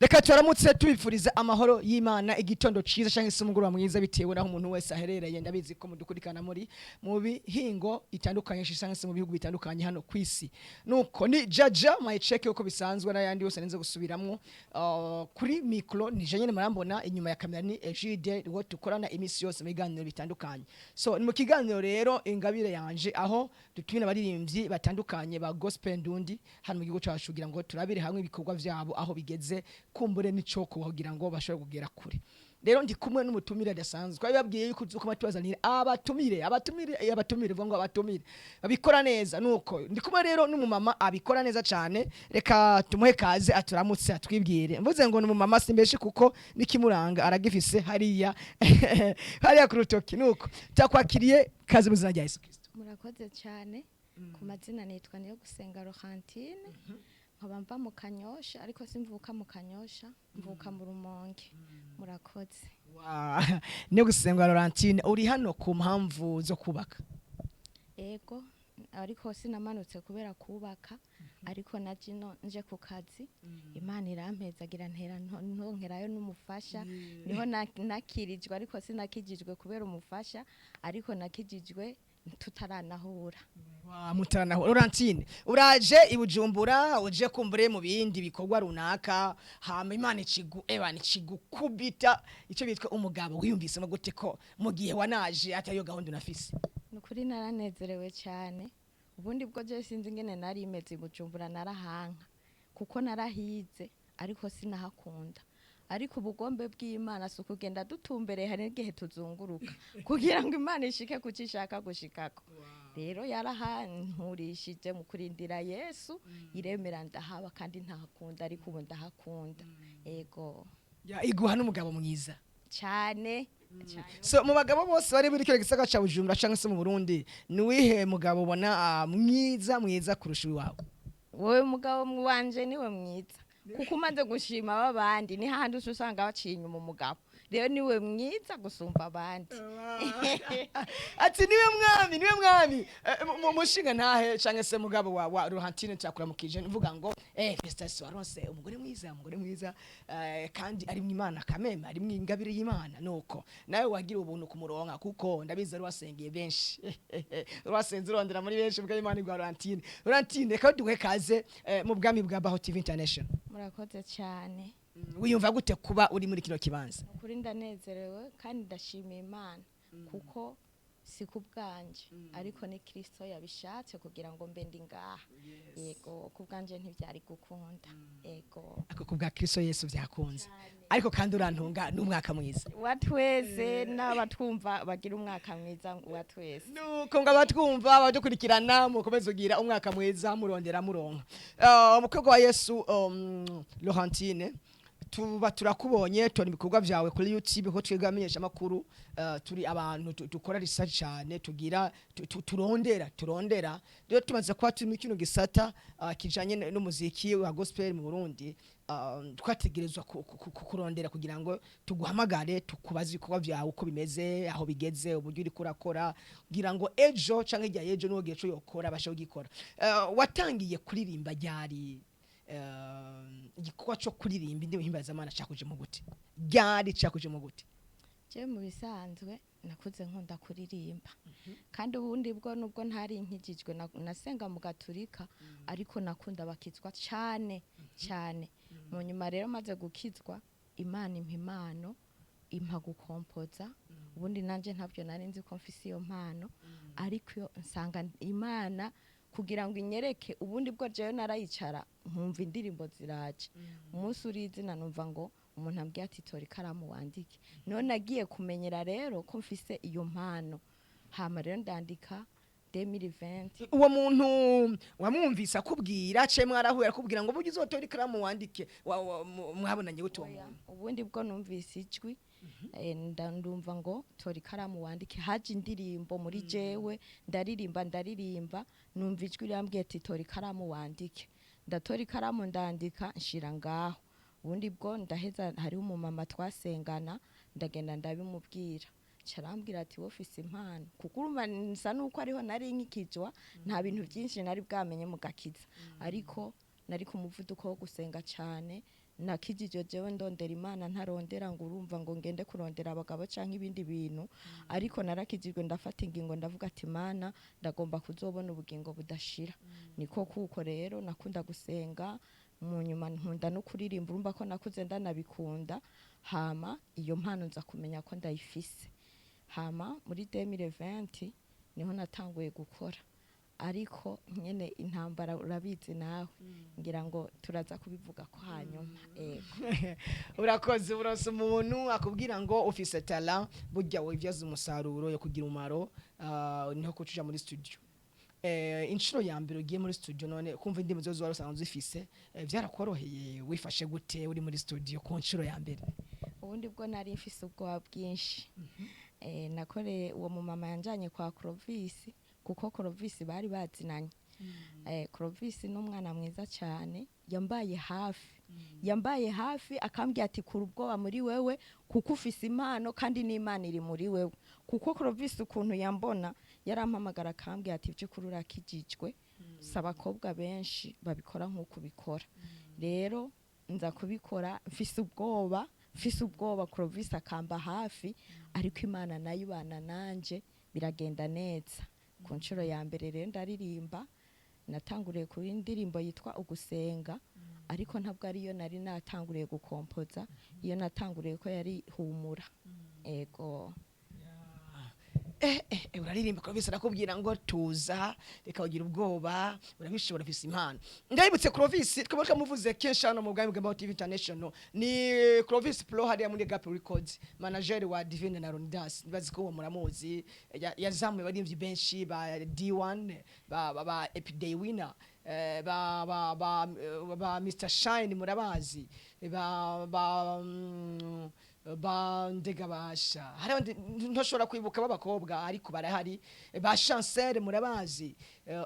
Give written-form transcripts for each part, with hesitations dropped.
Reka turamutse, tubifuriza amahoro y'Imana, igitondo ciza cyangwa se umugoroba mwiza, bitewe naho umuntu wese aherereye. Ndabizi ko mudukurikirana muri mu bihingo itandukanye cyangwa se mu bihugu bitandukanye hano ku isi. Nuko ni Jaja Mayicheke, uko bisanzwe n'ayandi yose nenze gusubiramwo. Kuri micro ni je nyene murambona, inyuma ya kamera ni Egide, wo dukorana imisi yose mu biganiro bitandukanye. So ni mu kiganiro rero Ingabire Yanje, aho dutumira abaririmbyi batandukanye ba gospel ndundi hano mu gihugu cyacu, kugira ngo turabire hamwe ibikorwa vyabo aho bigeze, kumbure n'ico kugira ngo bashobore kugera kure. Rero ndi kumwe n'umutumire adasanzwe. Twabibabwiye yuko tuzokuba tubazanira abatumire, vuga ngo abatumire babikora neza. Nuko ndi kumwe rero n'umumama abikora neza cyane. Reka tumuhe kaze, aturamutse, atwibwire. Mvuze ngo ni umumama simbeshe, kuko n'ikimuranga aragifise hariya hariya ku rutoki. Nuko takwakiriye, kaze mu izina rya Yesu Kristo. Murakoze cyane. Ku mazina nitwa Niyo Gusenga Rohantine, nkaba mva mu Kanyosha, ariko simvuka mu Kanyosha, mvuka mu Rumonge. Murakoze. Niyo Gusenga Laurentine, uri hano ku mpamvu zo kubaka? Ego, ariko sinamanutse kubera kubaka, ariko na jino nje ku kazi. Imana irampezagira, ntera ntonkerayo n'umufasha. Niho nakirijwe, ariko sinakijijwe kubera umufasha, ariko nakijijwe tutaranahura. Wa mutaranaho. Laurentine, uraje i Bujumbura, uje kumbure mu bindi bikorwa runaka, hama Imana ikigu ebana ikigukubita icyo bitwa umugabo. Wiyumvisemo gute ko mu gihe wanaje atariyo gahunda unafise? Ni ukuri naranezerewe cyane. Ubundi bwo je sinzi ingene nari imeze i Bujumbura, narahanka kuko narahize, ariko sinahakunda. Ariko ubugombe bw'Imana si ukugenda dutumbereye, hari n'igihe tuzunguruka kugira ngo Imana ishike kuco ishaka gushikako. Rero yarahanturishije mu kurindira Yesu, iremera ndahaba, kandi ntahakunda, ariko ubu ndahakunda, ego. Ya, iguha n'umugabo mwiza. Cyane cyane. So mu bagabo bose bari muri kino gisagara ca Bujumbura canke se mu Burundi, ni wihe mugabo ubona mwiza mwiza kurusha uwawe? Wowe mugabo wanje niwe mwiza, kuko umaze gushima abandi ni hahandi uca usanga baciye inyuma umugabo. Rero niwe mwiza gusumba abandi. Ati niwe mwami, niwe mwami. Mushinga ntahe canke se mugabo wa Laurentine, cyakuramukije, mvuga ngo félicitations, waronse umugore mwiza, umugore mwiza, kandi ari mu Imana kameme, ari mu ingabire y'Imana. Nuko nawe wagira ubuntu kumuronka, kuko ndabizi ari wasengeye benshi, wasenze urondera muri benshi bwa Imana bwa Laurentine. Laurentine, reka duhe kaze mu bwami bwa Baho TV International. Murakoze cyane. Wiyumva gute kuba uri muri kino kibanza? Ukuri ndanezerewe kandi ndashimiye Imana, kuko si ku bwanje, ariko ni Kirisito yabishatse kugira ngo mbe ndi ngaha. Yego, ku bwanje ntibyari gukunda, yego. Ako ku bwa Kristo Yesu byakunze. Ariko kandi urantunga, n'umwaka mwiza. Wa twese, n'abatwumva bagira umwaka mwiza wa twese. Nuko ngo abatwumva, abadukurikirana, mukomeze kugira umwaka mwiza, murondera muronka. Umukobwa wa Yesu, Laurentine, tuba turakubonye, tubona ibikorwa vyawe kuri YouTube, ko twebwe amenyesha amakuru turi abantu dukora research cyane, tugira turondera. Rero tumaze kuba turi muri kino gisata kijanye n'umuziki wa gospel mu Burundi, twategerezwa kurondera kugira ngo tuguhamagare, tukubaze ibikorwa vyawe uko bimeze, aho bigeze, uburyo uriko urakora, kugira ngo ejo canke hirya y'ejo n'uwo gihe co yokora abashe kugikora. Watangiye kuririmba ryari? Igikorwa co kuririmba indirimbo himbazamana cakuje mu gute? Ryari cakuje mu gute? Je mu bisanzwe nakuze nkunda kuririmba, kandi ubundi bwo nubwo ntari nkijijwe, nasenga mu Gaturika, ariko nakunda bakizwa cyane cyane. Mu nyuma rero maze gukizwa, Imana impa impano, impa gukompoza. Ubundi nanje ntabyo nari nzi ko mfise iyo mpano, ariko iyo nsanga Imana kugira ngo inyereke. Ubundi bwo jewe narayicara nkumva indirimbo ziraje. Umunsi uri izina numva ngo umuntu ambwiye ati: "Tora ikaramu wandike." Niho nagiye kumenyera rero ko mfise iyo mpano. Hama rero ndandika 2020. Uwo muntu wamwumvise akubwira ce mwarahuye akubwira ngo burya uzotora ikaramu wandike? Mwabonanye gute uwo Oya, muntu? Ubundi bwo numvise ijwi, ndumva ngo: "Tora ikaramu wandike." Haje indirimbo muri jewe, ndaririmba, ndaririmba, numva ijwi rirambwiye ati: "Tora ikaramu wandike." Ndatora ikaramu, ndandika, nshira ngaho. Ubundi bwo ndaheza, hariho umumama twasengana, ndagenda ndabimubwira, carambwira ati: "Wowe ufise impano." Kuko urumva nsa nuko ariho nari nkikijwa, nta bintu byinshi nari bwamenye mu gakiza, ariko nari ku muvuduko wo gusenga cyane. Nakijijwe jewe ndondera Imana, ntarondera ngo urumva ngo ngende kurondera abagabo canke ibindi bintu, ariko narakijijwe, ndafata ingingo, ndavuga ati: "Mana, ndagomba kuzobona ubugingo budashira." Niko kuko rero nakunda gusenga, mu nyuma nkunda no kuririmba. Urumva ko nakuze ndanabikunda. Hama iyo mpano nza kumenya ko ndayifise. Hama muri 2020 niho natanguye gukora, ariko nyene intambara urabizi nawe, ngira ngo turaza kubivuga ko hanyuma, ego. Urakoze. Uronse umuntu akubwira ngo ufise talent, burya wivyaza umusaruro yo kugira umumaro. Niho kucuja muri studio. Inshuro ya mbere ugiye muri studio, none kumva indirimbo zose wari usanzwe uzifise, vyarakoroheye? Wifashe gute uri muri studio ku nshuro ya mbere? Ubundi bwo nari mfise ubwoba bwinshi. Nakoreye uwo mumama yanjanye kwa Clovis, kuko Clovis bari bazinanye. Clovis ni umwana mwiza cyane, yambaye hafi, yambaye hafi, akambwira ati: "Kura ubwoba muri wewe, kuko ufise impano kandi n'Imana iri muri wewe." Kuko Clovis ukuntu yambona, yarampamagara akambwira ati: "By'ukuri urakijijwe, si abakobwa benshi babikora nk'uko ubikora." Rero nza kubikora mfise ubwoba, mfise ubwoba. Clovis akamba hafi, ariko Imana nayo ibana nanje, biragenda neza. Ku nshuro ya mbere rero ndaririmba, natanguriye ku indirimbo yitwa "Ugusenga", ariko ntabwo ariyo nari natanguriye gukompoza. Iyo natanguriye ko yari "Humura", ego. Uraririmba, Clovis arakubwira ngo tuza, reka ugira ubwoba, urabishobora, ufise impano. Ndabibutse, Clovis twaba twamuvuze kenshi hano mu bwami bwa TV International, ni Clovis Pro hariya muri Gap Records, manager wa Divine na Ronidas. Nibazi ko uwo muramuzi. Yazamuye abaririmbyi benshi ba D1, ba Epiday Winner, ba Mr Shine, murabazi, ba Ndegabasha. Hari abandi ntashobora kwibuka b'abakobwa, ariko barahari, ba Chancel murabazi,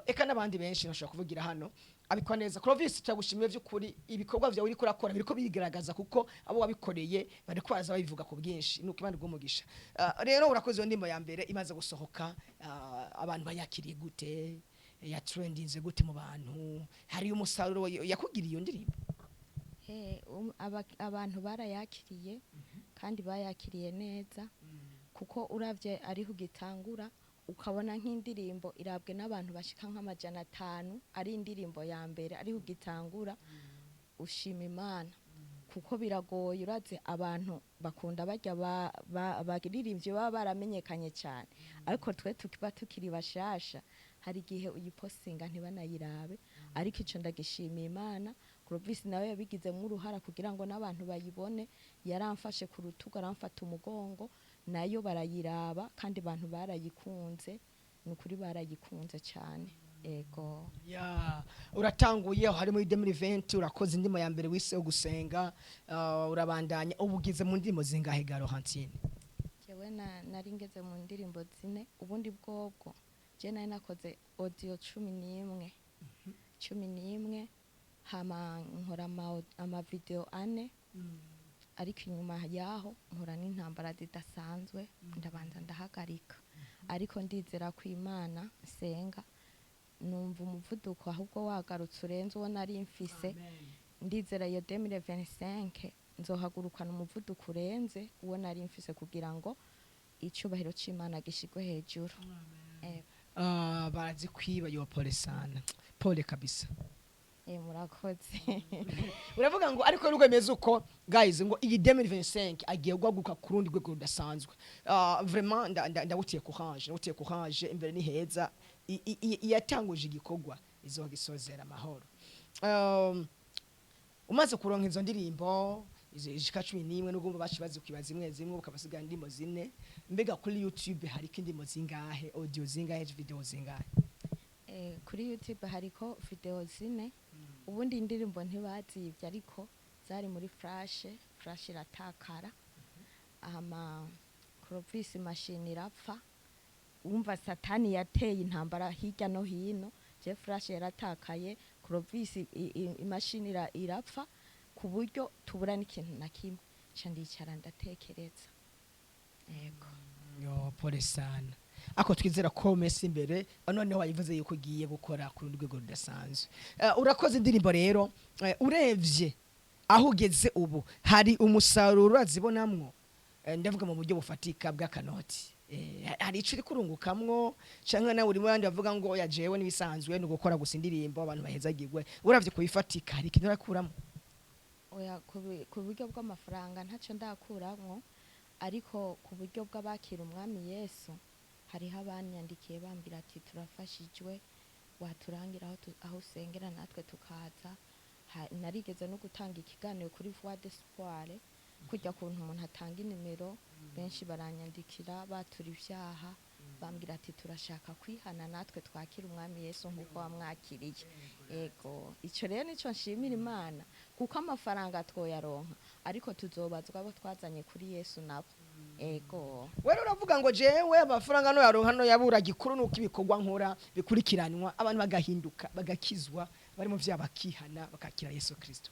eka n'abandi benshi ntashobora kuvugira hano. Abikora neza. Clovis, turagushimiye by'ukuri. Ibikorwa byawe uriko urakora biriko bigaragaza, kuko abo wabikoreye bariko baraza babivuga ku bwinshi. Nuko Imana iguhe umugisha. Rero urakoze. Iyo ndimbo ya mbere imaze gusohoka, abantu bayakiriye gute? Ya trendinze gute mu bantu? Hari umusaruro yakugiriye iyo ndirimbo? Abantu barayakiriye kandi bayakiriye neza, kuko uravye ariho ugitangura ukabona nk'indirimbo irabwe n'abantu bashika nk'500, ari indirimbo ya mbere, ariho ugitangura, ushima Imana, kuko biragoye. Uraze abantu bakunda barya baririmbyi baba baramenyekanye cyane, ariko twe tukiba tukiri bashasha, hari igihe uyipostinga ntibanayirabe. Ariko ico ndagishimiye Imana. Clovis nawe yabigizemo uruhara kugira ngo n'abantu bayibone. Yaramfashe ku rutugu, aramfata umugongo, nayo barayiraba kandi abantu barayikunze. Ni ukuri barayikunze cyane, ego. Ya, uratanguye aho hari muri 2020, urakoze indimo ya mbere wise "Ugusenga". Urabandanya, ubu ugeze mu ndimo zingahe ga Laurentine? Jewe nari ngeze mu ndirimbo zine. Ubundi bwobwo je nari nakoze audio 11, 11, hama nkora amavideo ane, ariko inyuma yaho mpura n'intambara zidasanzwe, ndabanza ndahagarika. Ariko ndizera ko Imana nsenga, numva umuvuduko ahubwo wagarutse urenze uwo nari mfise. Ndizera iyo 2025 nzohagurukana umuvuduko urenze uwo nari mfise, kugira ngo icyubahiro c'Imana gishigwe hejuru. Barazi kwiba yo, pole sana, pole kabisa. Murakoze. Uravuga ngo ariko nubwo bimeze uko, guys, ngo iyi 2025 agiye guhaguruka ku rundi rwego rudasanzwe. Vraiment ndawutiye courage, ndawutiye courage. Imbere ni heza. Iyatanguje igikorwa izogisozera amahoro. Umaze kuronka izo ndirimbo izo ishika 11, nubwo baci bazikwiba zimwe zimwe, ukabasiga indirimbo zine, mbega kuri YouTube hariko indirimbo zingahe, audio zingahe, video zingahe? Kuri YouTube hariko video zine. Ubundi indirimbo ntibazivye, ariko zari muri flash, flash iratakara, ama Clovis machine irapfa. Wumva Satani yateye intambara hirya no hino. Je flash yaratakaye, Clovis imashini irapfa, ku buryo tubura n'ikintu na kimwe. Nca ndicara ndatekereza, yego. Yo, pole sana, ako twizera ko mesi imbere noneho wayivuze yuko ugiye gukora ku rundi rwego rudasanzwe. Urakoze indirimbo rero, urebye Aho ugeze ubu hari umusaruro urazibonamwo? Ndavuga mu buryo bufatika bw'akanoti. Hari ico uri kurungukamwo, canke nawe uri mu bandi bavuga ngo oya, jewe n'ibisanzwe ni ugukora gusa indirimbo abantu bahezagirwe? Uravye kubifatika, hari ikintu urakuramo? Oya, ku buryo bw'amafaranga ntacyo ndakuramwo, ariko ku buryo bw'abakira umwami Yesu hariho abanyandikiye bambwira ati: "Turafashijwe, waturangira aho usengera natwe tukaza." Narigeze no gutanga ikiganiro kuri Voix d'Espoir, kujya kuntu umuntu atanga inimero, benshi baranyandikira batura ibyaha, bambwira ati: "Turashaka kwihana natwe twakira umwami Yesu nk'uko wamwakiriye." Ego, icyo rero nicyo nshimira Imana, kuko amafaranga twoyaronka, ariko tuzobazwa abo twazanye kuri Yesu nabo. Ego. Wewe uravuga ngo jewe amafaranga no yaronka no yabura, gikuru nuko ibikorwa nkora bikurikiranwa, abantu bagahinduka, bagakizwa, bari mu vyaha bakihana, bakakira Yesu Kristo,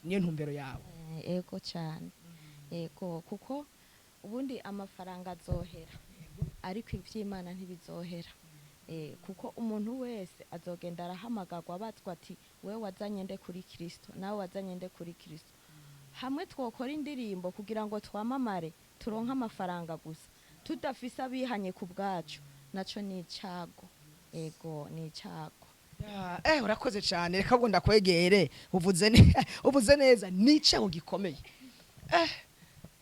niyo ntumbero yawe. Ego cyane, ego, kuko ubundi amafaranga azohera, ariko iby'Imana ntibizohera. Kuko umuntu wese azogenda arahamagarwa abatwa ati: "Wewe wazanye nde kuri Kristo? Nawe wazanye nde kuri Kristo?" Hamwe twokora indirimbo kugira ngo twamamare, turonke amafaranga gusa, tudafise abihanye ku bwacu, naco ni icago. Ego, ni icago. Ya, urakoze cyane. Reka ubwo ndakwegere. Uvuze neza, ni icago gikomeye.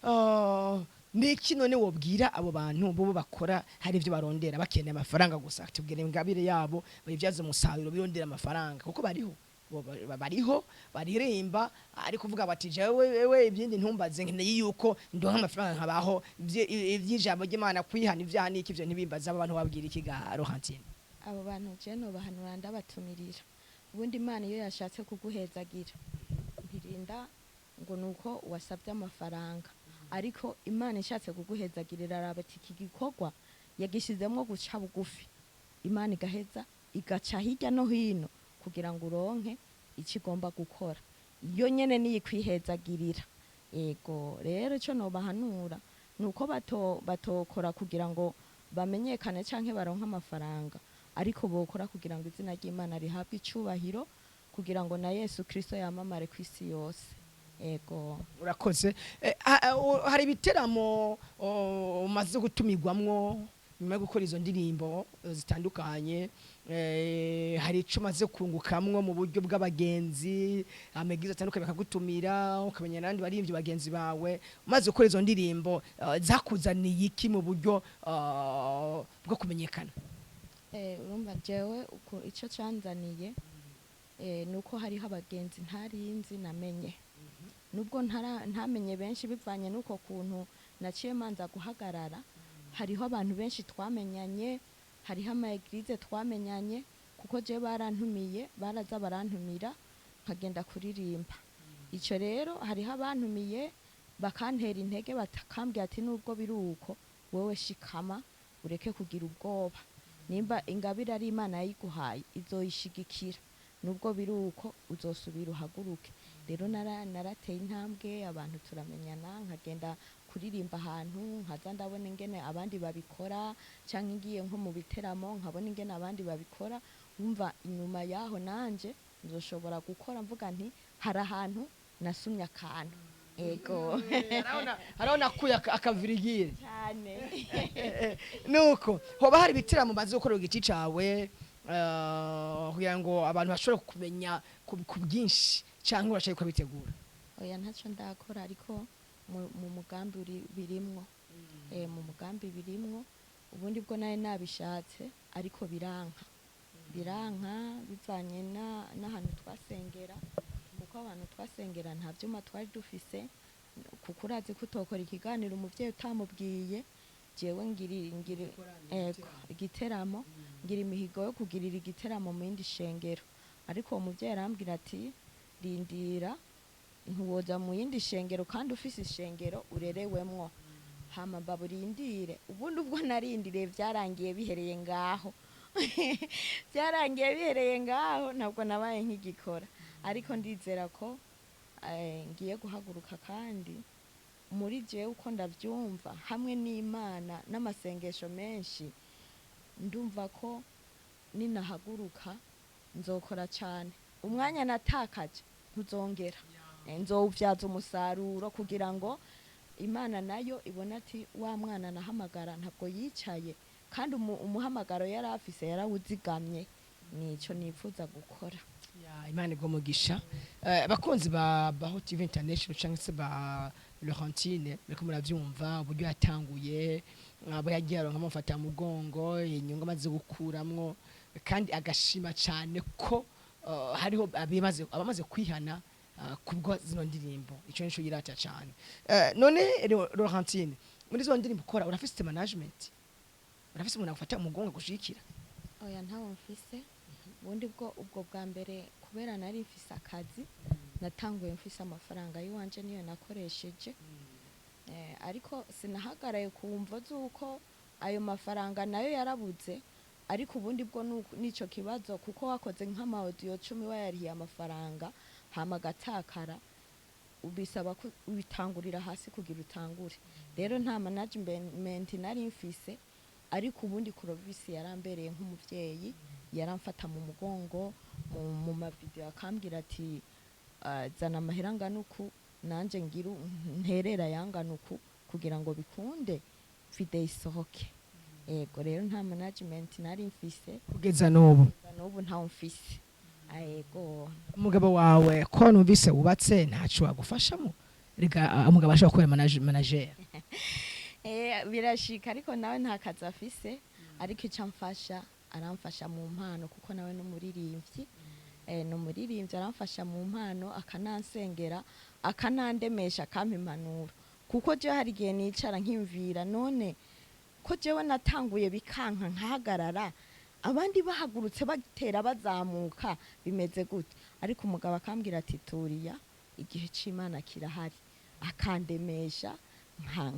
Oh, ni iki none wobwira abo bantu bo bakora hari ibyo barondera, bakeneye amafaranga gusa? Tubwire ingabire yabo bayibyaze umusaruro, birondera amafaranga, kuko bariho. Bo bariho baririmba, ariko kuvuga bati: "Jewe wewe ibyindi ntumbaze, nkeneye yuko ndonka amafaranga nkabaho, iby'ijambo ry'Imana, kwihana ibyaha n'iki, ivyo ntibimbaze." Abo bantu wabwira iki ga Laurentine? Abo bantu je nobahanura, ndabatumirira. Ubundi Imana iyo yashatse kuguhezagira ntirinda ngo nuko wasabye amafaranga, ariko Imana ishatse kuguhezagira iraraba ati: "Iki gikorwa yagishizemwo guca bugufi." Imana igaheza igaca hirya no hino kugira ngo uronke icyo igomba gukora, iyo nyene niyo ikwihezagirira. Ego, rero ico nobahanura nuko batokora kugira ngo bamenyekane canke baronke amafaranga, ariko bokora kugira ngo izina ry'Imana rihabwe icubahiro, kugira ngo na Yesu Kristo yamamare ku isi yose. Ego. Urakoze. Hari ibiteramo umaze gutumirwamwo nyuma yo gukora izo ndirimbo zitandukanye? Hari ico umaze kungukamwo mu buryo bw'abagenzi, ama églises atandukanye bakagutumira, ukamenya n'abandi baririmbyi bagenzi bawe? Umaze gukora izo ndirimbo, zakuzaniye iki mu buryo bwo kumenyekana? Urumva jewe ico canzaniye nuko hariho abagenzi ntarinzi namenye, nubwo ntamenye benshi bivanye n'uko kuntu naciye manza guhagarara. Hariho abantu benshi twamenyanye, hariho ama églises twamenyanye, kuko je barantumiye, baraza barantumira nkagenda kuririmba. Ico rero hariho abantumiye bakantera intege, bakambwira ati: "Nubwo biri uko, wewe shikama, ureke kugira ubwoba. Nimba ingabire ari Imana yayiguhaye, izoyishigikira. Nubwo biri uko, uzosubira uhaguruke." Rero narateye intambwe, abantu turamenyana, nkagenda kuririmba ahantu, nkaza ndabona ingene abandi babikora, canke ngiye nko mu biteramo nkabona ingene abandi babikora. Wumva inyuma yaho nanje nzoshobora gukora mvuga nti: "Hari ahantu nasumye akantu." Ego. Hariho nakuye akavirigire. Cyane. Nuko hoba hari ibiteramo umaze gukora ku giti cawe, kugira ngo abantu bashobore kumenya ku bwinshi, canke urashaka kubitegura? Oya, ntacyo ndakora, ariko mu mugambi birimwo. Mu mugambi birimwo. Ubundi bwo nari nabishatse, ariko biranka bivanye n'ahantu twasengera, kuko abantu twasengera nta vyuma twari dufise, kuko urazi ko utokora ikiganiro umuvyeyi utamubwiye. Jewe ngiri ego igiteramo, ngira imihigo yo kugirira igiteramo mu yindi shengero, ariko uwo muvyeyi arambwira ati: "Rindira, ntiwoza mu yindi shengero kandi ufise ishengero urerewemwo." Hama mbaburindire. Ubundi ubwo narindiriye byarangiye bihereye ngaho, byarangiye bihereye ngaho, ntabwo nabaye nkigikora. Ariko ndizera ko ngiye guhaguruka, kandi muri jewe uko ndabyumva, hamwe n'Imana n'amasengesho menshi, ndumva ko ninahaguruka nzokora cyane. Umwanya natakaje ntuzongera. Nzowubyaza umusaruro kugira ngo Imana nayo ibone ati wa mwana nahamagara ntabwo yicaye, kandi umuhamagaro yari afise yarawuzigamye. Nico nifuza gukora. Ya, Imana igwa umugisha. Abakunzi ba Baho TV International cyangwa se ba Laurentine, muriko muravyumva uburyo yatanguye, abo yagiye aronka amufata mugongo, inyungu amaze gukuramwo, kandi agashima cyane ko hariho abamaze kwihana kubwo zino ndirimbo. Ico nico yirata cyane. None Laurentine, muri zino ndirimbo ukora urafise management, urafise umuntu agufata umugongo agushigikira? Oya, ntawo mfise. Ubundi bwo ubwo bwa mbere, kubera nari mfise akazi, natanguye mfise amafaranga y'iwanje, niyo nakoresheje. Ariko sinahagaraye ku mvo z'uko ayo mafaranga nayo yarabuze. Ariko ubundi bwo n'ico kibazo, kuko wakoze nk'ama audio 10 wayarihiye amafaranga hama agatakara, bisaba ko ubitangurira hasi kugira utangure. Rero nta management nari mfise, ariko ubundi Clovis yarambereye nk'umuvyeyi, yaramfata mu mugongo mu ma video, akambwira ati: "Zana amahera angana uku, nanje ngira nterera yangana uku kugira ngo bikunde video isohoke." Ego, rero nta management nari mfise. Kugeza n'ubu? Kugeza n'ubu ntawo mfise. Ego. Umugabo wawe, ko numvise wubatse, ntaco wagufashamo? Rega umugabo ashobora kubera manager. Birashika, ariko nawe nta kazi afise. Ariko icyo amfasha, aramfasha mu mpano, kuko nawe n'umuririmbyi. Ni umuririmbyi, aramfasha mu mpano, akanansengera, akanandemesha, akampa impanuro, kuko jewe hari igihe nicara nkimvira: none ko jewe natanguye bikanka nkahagarara, abandi bahagurutse batera bazamuka, bimeze gute? Ariko umugabo akambwira ati: "Turiya igihe c'Imana kirahari." Akandemesha,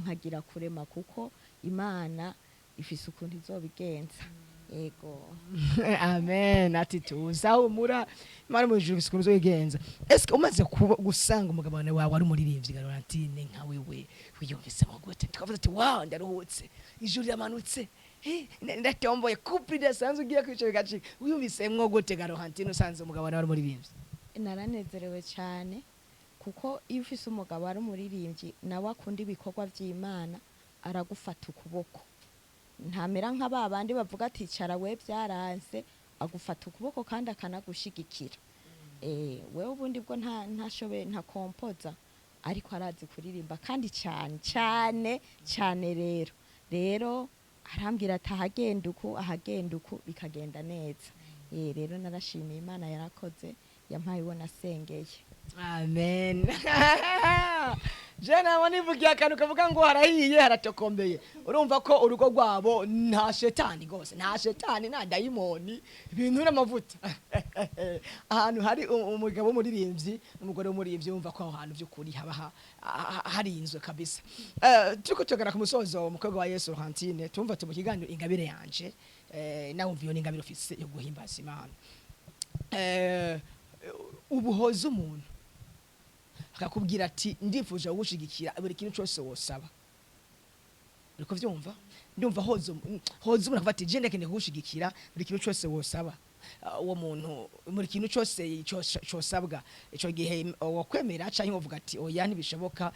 nkagira kurema, kuko Imana ifise ukuntu izobigenza. Yego. Amen. Ati tuza, humura, Imana mu ijuru ifise ukuntu izobigenza. Eske umaze kuba gusanga umugabo wawe ari umuririmbyi, Laurentine, nka wewe wiyumvisemo gute? Tukavuga ati: "Wow, ndaruhutse, ijuru riramanutse, ndatomboye, couple idasanzwe ugiye kwica bigacika." Wiyumvisemwo gute, Laurentine, usanze umugabo wawe ari umuririmbyi? Naranezerewe cyane, kuko iyo ufise umugabo ari umuririmbyi, nawe akunda ibikorwa by'Imana, aragufata ukuboko, ntamera nka ba bandi bavuga ati: "Icara we, byaranse." Agufata ukuboko kandi akanagushigikira. Wewe ubundi bwo nta ntashoboye, ntakompoza, ariko arazi kuririmba kandi cyane cyane cyane. Rero arambwira ati: "Ahagenda uku, ahagenda uku," bikagenda neza. Rero narashimiye Imana, yarakoze, yampaye uwo nasengeye. Amen. Je nabona nivugiye akantu kavuga ngo harahiye, haratokombeye. Urumva ko urugo rwabo nta shetani gose, nta shetani, nta dayimoni, ibintu n'amavuta. Ahantu hari umugabo w'umuririmbyi n'umugore w'umuririmbyi, wumva ko aho hantu by'ukuri haba harinzwe kabisa. Turiko tugana ku musozo, umukobwa wa Yesu Laurentine, tumva mu kiganiro Ingabire Yanje. Nawe umva iyo ni ingabire ufise yo guhimbaza Imana. Ubuhoza umuntu akakubwira ati: "Ndifuje kugushigikira buri kintu cyose wosaba," uriko vyumva? Ndumva hoza umuntu akavuga ati: "Je ndakeneye kugushigikira buri kintu cyose wosaba." Uwo muntu buri kintu cyose cosabwa ico gihe wakwemera, canke wovuga ati: "Oya, ntibishoboka,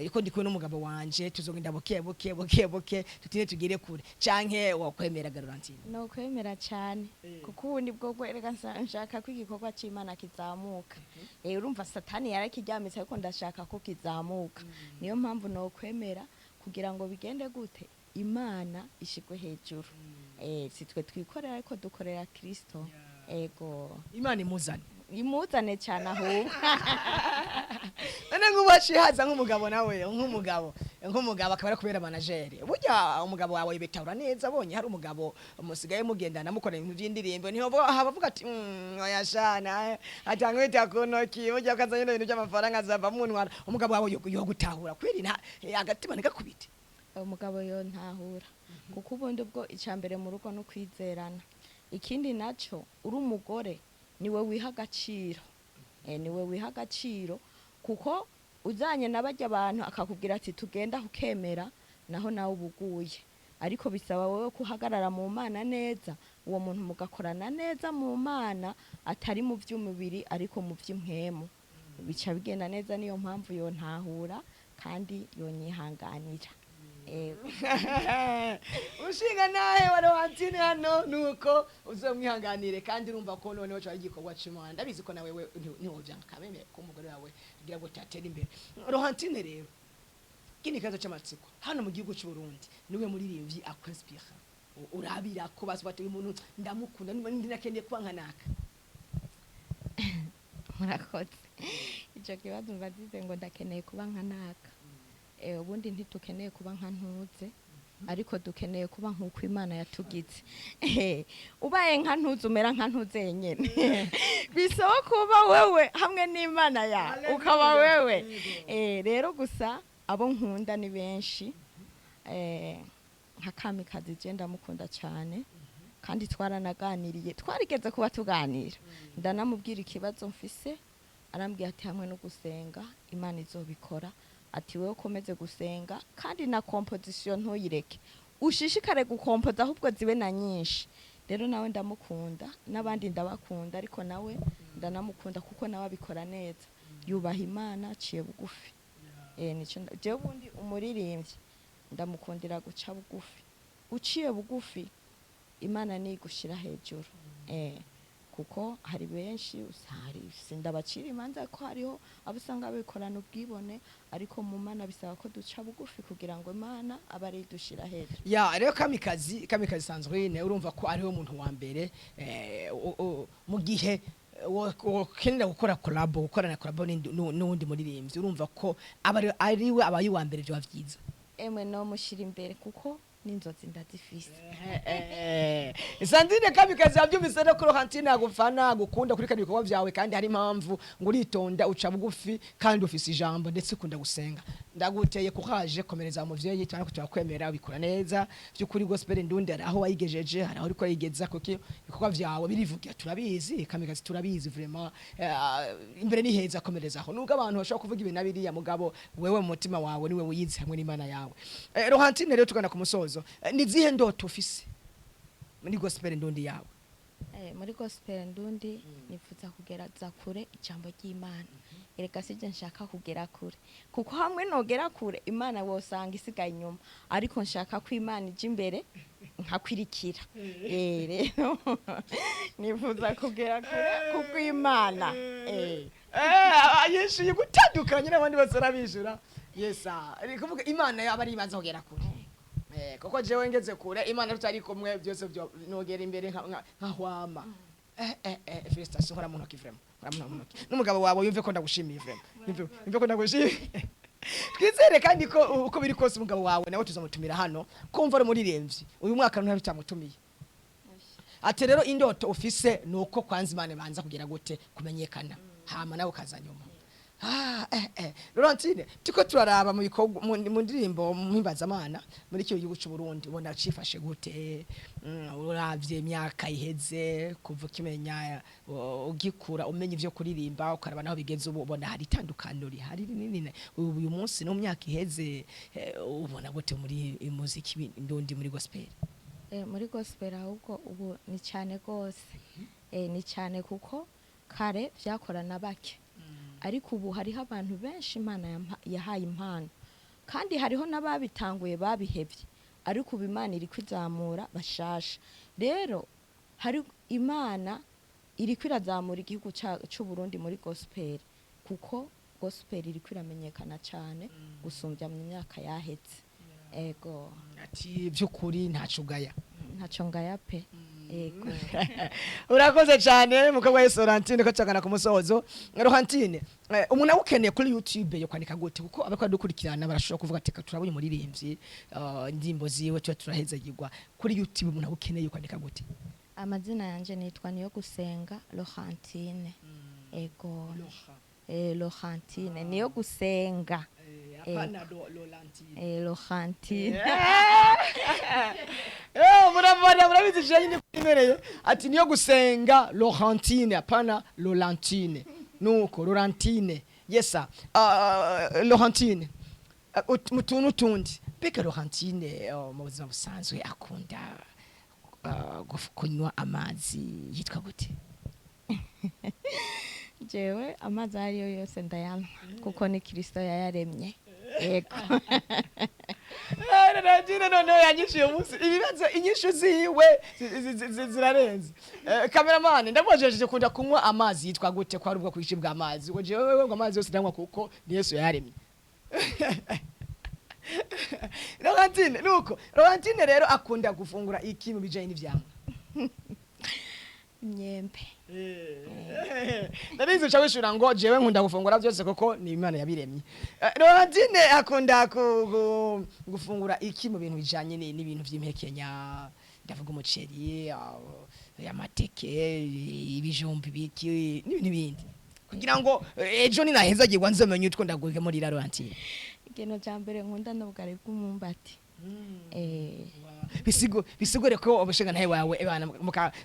iko ndi kumwe n'umugabo wanje, tuzogenda buke buke buke buke, tutinde tugere kure," canke wakwemera, Laurentine? No kwemera cyane, kuko ubundi bwo reka nshaka ko igikorwa cy'Imana kizamuka. Urumva Satani yarakiryamitse, ariko ndashaka ko kizamuka. Niyo mpamvu no kwemera, kugira ngo bigende gute, Imana ishigwe hejuru. Si twe twikorera, ariko dukorera Kristo. Ego. Imana imuzane. Imuzane cyane ahubwo. None nk'ubu haciye haza nk'umugabo, nawe nk'umugabo akaba ari kubera manager, burya umugabo wawe bitahura neza abonye hari umugabo musigaye mugendana, mukora ibintu by'indirimbo? Niho abavuga ati: "Oya shana, atanga wita ku ntoki, burya ukazanye ibintu by'amafaranga azava muntwara." Umugabo wawe yo gutahura kweri, nta agatima ntigakubite? Umugabo yo ntahura, kuko ubundi ubwo icambere mu rugo no kwizerana. Ikindi naco, uri umugore niwe wiha agaciro. Niwe wiha agaciro, kuko uzanye n'abajya abantu akakubwira ati: "Tugenda," ukemera, naho nawe ubuguye. Ariko bisaba wowe kuhagarara mu Mana neza, uwo muntu mugakorana neza mu Mana, atari mu by'umubiri ariko mu by'impwemu. Bica bigenda neza, niyo mpamvu yontahura kandi yonyihanganira. Ushinga nawe wa Laurentine hano nuko uzomwihanganire, kandi urumva ko noneho cyo ari igikorwa c'Imana. Ndabizi ko nawe we ntiwovyanga kameme ko umugore wawe agira ngo tatere imbere. Laurentine rero, kindi kibazo c'amatsiko: hano mu gihugu c'u Burundi niwe muririmbyi akwinspira, urabira ko basi bati uyu muntu ndamukunda, ndinakeneye kuba nka naka? Murakoze. Icyo kibazo mbazize ngo ndakeneye kuba nka naka. Ubundi ntitukeneye kuba nka ntuze, ariko dukeneye kuba nk'uko Imana yatugize. Ubaye nka ntuze, umera nka ntuze yenyene. Bisaba kuba wewe hamwe n'Imana ya ukaba wewe. Rero gusa abo nkunda ni benshi. Nka Kamikazi, je ndamukunda cyane, kandi twaranaganiriye, twarigeze kuba tuganira, ndanamubwira ikibazo mfise, arambwira ati hamwe no gusenga Imana izobikora, ati wewe ukomeze gusenga kandi na composition ntuyireke, ushishikare gukompoza ahubwo zibe na nyinshi. Rero nawe ndamukunda, n'abandi ndabakunda, ariko nawe ndanamukunda kuko nawe abikora neza, yubaha Imana, aciye bugufi. Nico jewe ubundi umuririmbyi ndamukundira guca bugufi. Uciye bugufi, Imana nigushira hejuru. Kuko hari benshi usari sindabacira imanza, ko hariho abo usanga bikorana ubwibone, ariko mu Mana bisaba ko duca bugufi kugira ngo Imana abe ari dushira hejuru. Ya, rero Kamikazi Sandrine, urumva ko ariwe muntu wa mbere mu gihe wokenera gukora collabo, gukorana collabo n'uwundi muririmbyi, urumva ko aba ariwe abaye uwa mbere, byoba vyiza. Emwe, no mushyira imbere kuko n'inzozi ndazifise. Sandrine Kamikazi, yabyumvise rero ko Laurentine agufana, agukunda kuri kano ibikorwa vyawe, kandi hari impamvu ngo uritonda, uca bugufi, kandi ufise ijambo, ndetse ukunda gusenga. Ndaguteye courage, komereza muvyeyi, twana turakwemera, ubikora neza by'ukuri. Gospel ndundi hari aho wayigejeje, hari aho uriko urayigeza, kuko ibikorwa vyawe birivugira. Turabizi Kamikazi, turabizi vraiment. Imbere ni heza, komereza aho, nubwo abantu bashobora kuvuga ibintu nabiriya, mugabo wewe mu mutima wawe niwe wiyizi hamwe n'Imana yawe. Laurentine rero, tugana ku musozo. Ni zihe ndoto ufise muri gospel ndundi yawe? Muri gospel ndundi nifuza kugereza kure ijambo ry'Imana. Erega sije nshaka kugera kure, kuko hamwe nogera kure Imana wosanga isigaye inyuma, ariko nshaka ko Imana ija imbere nkakwirikira. Rero nifuza kugera kure kubw'Imana. Yishuye gutandukanye n'abandi bose, arabishura yesa, ari kuvuga Imana yaba ari ibanza kugera kure. Kuko jewe ngeze kure Imana tutari kumwe, byose byo nogera imbere nkahwama. Félicitations, nkora mu ntoki vraiment, nkora mu ntoki n'umugabo wawe yumve ko ndagushimiye vraiment, yumve ko ndagushimiye. Twizere kandi ko uko biri kose umugabo wawe nawe tuzamutumira hano, kumva ari umuririmbyi. Uyu mwaka ntari tutamutumiye. Ati rero indoto ufise nuko kwanza Imana ibanza kugira gute? Kumenyekana, hama nawe ukaza nyuma. Laurentine, tuko turaraba mu bikorwa mu ndirimbo mpimbazamana muri kino gihugu cy'u Burundi, ubona cifashe gute? Uravye imyaka iheze kuva ukimenya, ugikura umenya ivyo kuririmba, ukaraba naho bigeze ubu, ubona hari itandukaniro rihari rinini uyu munsi no mu myaka iheze? Ubona gute muri muziki ndundi, muri gospel? Muri gospel ahubwo ubu ni cyane gose. Ni cyane, kuko kare vyakorana bake, ariko ubu hariho abantu benshi Imana yahaye impano, kandi hariho n'ababitanguye babihevye, ariko ubu Imana iri kwizamura bashasha. Rero hari Imana iri kwirazamura igihugu c'u Burundi muri gospel, kuko gospel iri kwiramenyekana cyane gusumbya mu myaka yahetse. Ego. Ati by'ukuri ntaco ugaya? Ntaco ngaya pe, ego. Urakoze cyane mukobwa wese Laurentine. Ko cyagana ku musozo, Laurentine, umuntu awukeneye kuri YouTube yo kwandika gute? Kuko abakora dukurikirana barashobora kuvuga ati turabonye umuririmbyi, indirimbo ziwe tuba turahezagirwa. Kuri YouTube umuntu awukeneye yo kwandika gute? Amazina yanje nitwa Niyo Gusenga Laurentine. Ego, Laurentine Niyo Gusenga. Hapana, Laurentine. Laurentine. Murabona, murabizi je nyine kwimereye ati Niyo Gusenga Laurentine, hapana Laurentine, nuko Laurentine yesa. Laurentine, mu tuntu tundi, mbega Laurentine mu buzima busanzwe akunda kunywa amazi yitwa gute? Jewe amazi ayo ariyo yose ndayanywa, kuko ni Kirisito yayaremye, yego. Nadine noneho yanyishuye umunsi ibibazo, inyishu ziwe zirarenze. Cameraman, ndamujejeje kunda kunywa amazi yitwa gute, ko ari ubwo kwishi bw'amazi, ngo jewe ngo amazi yose ndanywa kuko ni Yesu yaremye. Laurentine, nuko Laurentine rero akunda gufungura iki mu bijanye n'ivyamwa? Imyembe. Ndabizi uca wishura ngo jewe nkunda gufungura byose kuko ni Imana yabiremye. Laurentine akunda gufungura iki mu bintu bijanye n'ibintu vy'impekenya? Ndavuga umuceri, amateke, ibijumba, ibiki n'ibindi bindi, kugira ngo ejo ninahezagirwa nzomenye utwo ndaguke muri Laurentine. Ikintu cya mbere nkunda ni ubugari bw'umwumbati. Bisigure ko umushingantahe wawe ebana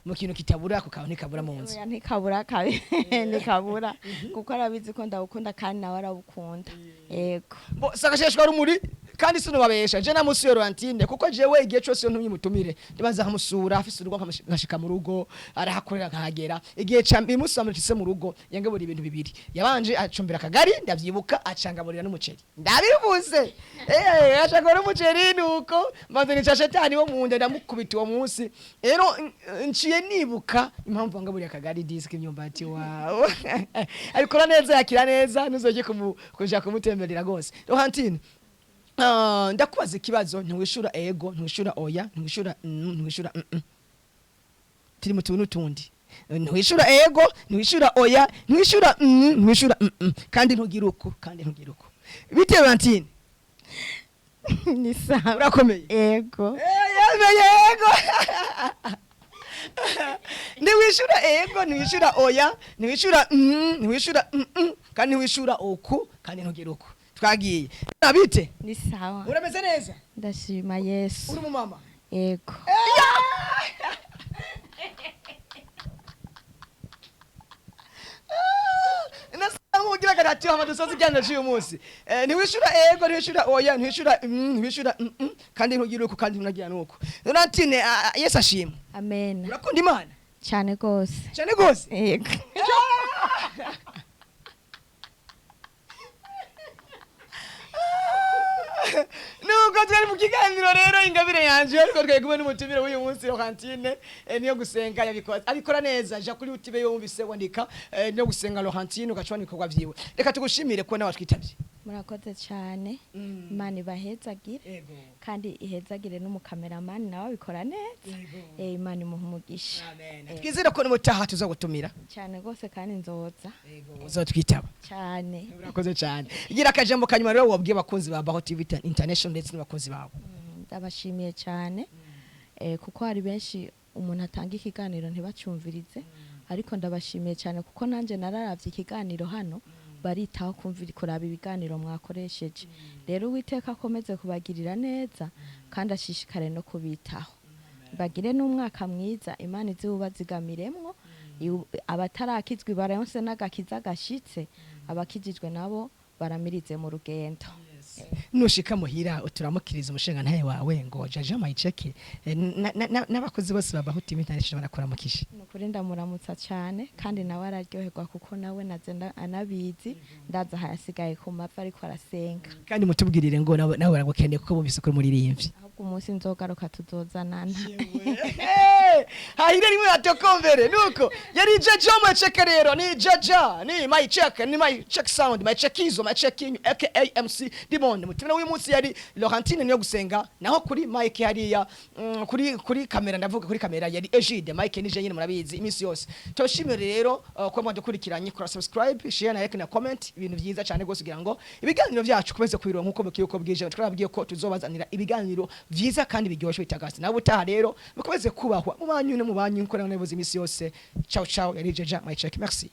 mu kintu kitabura ku kantu ntikabura mu nzu. Oya, ntikabura kabi, ntikabura, kuko arabizi ko ndawukunda kandi nawe arawukunda, yego. Bo sakasheshwa rumuri kandi sinubabesha, je namusuye Laurentine, kuko jewe igihe cyose iyo ntumye mutumire ndibanza nkamusura afise urugo, nkashika mu rugo arahakorera nkahagera. Igihe ca imusamutse mu rugo yangaburira ibintu bibiri: yabanje acumbira akagari, ndavyibuka, acangaburira n'umuceri. Ndabivuze, acangabura n'umuceri, nuko maze nica shetani wo mu nda ndamukubita uwo munsi. Rero nciye nibuka impamvu wangaburiye akagari disiki imyumbati wawe. Abikora neza, yakira neza, ntuzoje kuja kumutemberera gose. Laurentine, ndakubaza ikibazo, ntiwishura ego, ntiwishura oya, ntiwishura ntiwishura Turi mu tuntu tundi. Ntiwishura ego, ntiwishura oya, ntiwishura ntiwishura kandi ntugira uku, kandi ntugira uku. Bite Laurentine? Ni sawa. Urakomeye? Yego. Yamenye ego. Ntiwishura ego, ntiwishura oya, ntiwishura ntiwishura kandi ntiwishura uku, kandi ntugira uku. Twagiye. Bite? Ni sawa. Urameze neza? Ndashima Yesu. Uri umumama? Yego. Nasa nk'ugira gatatu hama dusoza ikiganiro cy'uyu munsi. Ntiwishura ego, ntiwishura oya, ntiwishura ntiwishura kandi ntugira uku, kandi ntunagira nuku. Laurentine, Yesu ashimwe. Amen. Urakunda Imana? Cyane rwose. Cyane rwose? Yego. Nuko twari mu kiganiro rero Ingabire Yanje, ariko twari kumwe n'umutumire w'uyu munsi Laurentine, niyo gusenga. Yabikora, abikora neza. Ja kuri YouTube yumvise wandika niyo gusenga Laurentine, ugacana ibikorwa vyiwe. Reka tugushimire ko nawe watwitabye. Murakoze cyane. Imana ibahezagire kandi ihezagire n'umukameramani, nawe abikora neza. Imana imuha umugisha. Twizere ko n'ubutaha tuzagutumira. Cyane rwose, kandi nzoza. Uzotwitaba. Cyane. Urakoze cyane. Gira akajambo kanyuma rero wabwiye abakunzi ba Baho TV International ndetse n'abakunzi bawe. Ndabashimiye cyane, kuko hari benshi umuntu atanga ikiganiro ntibacumvirize, ariko ndabashimiye cyane kuko nanjye nararavye ikiganiro hano, baritaho kumvira kuraba ibiganiro mwakoresheje. Rero Uwiteka akomeze kubagirira neza kandi ashishikare no kubitaho, bagire n'umwaka mwiza. Imana iziwubazigamiremwo. Abatarakizwa baronse n'agakiza gashitse, abakijijwe nabo baramirize mu rugendo. Nushika muhira uturamukiriza umushingantahe wawe ngo jaja mayiceke n'abakozi bose ba Baho TV International barakuramukije. Ni ukuri ndamuramutsa cyane, kandi nawe araryoherwa kuko nawe naze anabizi, ndaza hayasigaye ku mavi ariko arasenga. Kandi mutubwirire ngo nawe baragukeneye kuko bumvise ko muririmbyi. Ahubwo umunsi nzogaruka tuzozanana. Hahire rimwe atokombere. Nuko yari Jaja Mayiceke. Rero ni Jaja, ni Mayiceke, ni Mayiceke sound, Mayiceke izo Mayiceke inyu, aka MC Dimond. Mutumire w'uyu munsi yari Laurentine niyo gusenga, naho kuri Mike hariya, kuri kamera, ndavuga kuri kamera yari Egide Mike, nije nyine murabizi iminsi yose. Tubashimire rero ko mwadukurikiranye. Kora subscribe, share na like na comment, ibintu byiza cyane rwose, kugira ngo ibiganiro byacu kubeze kubironka uko bukwiye uko bwije. Twababwiye ko tuzobazanira ibiganiro byiza kandi biryoshye bitagase. Nawe utaha rero mukomeze kubahwa mu banyu no mu banyu, nko nabuze iminsi yose. Ciao ciao, yari Jaja Mayiceke, merci.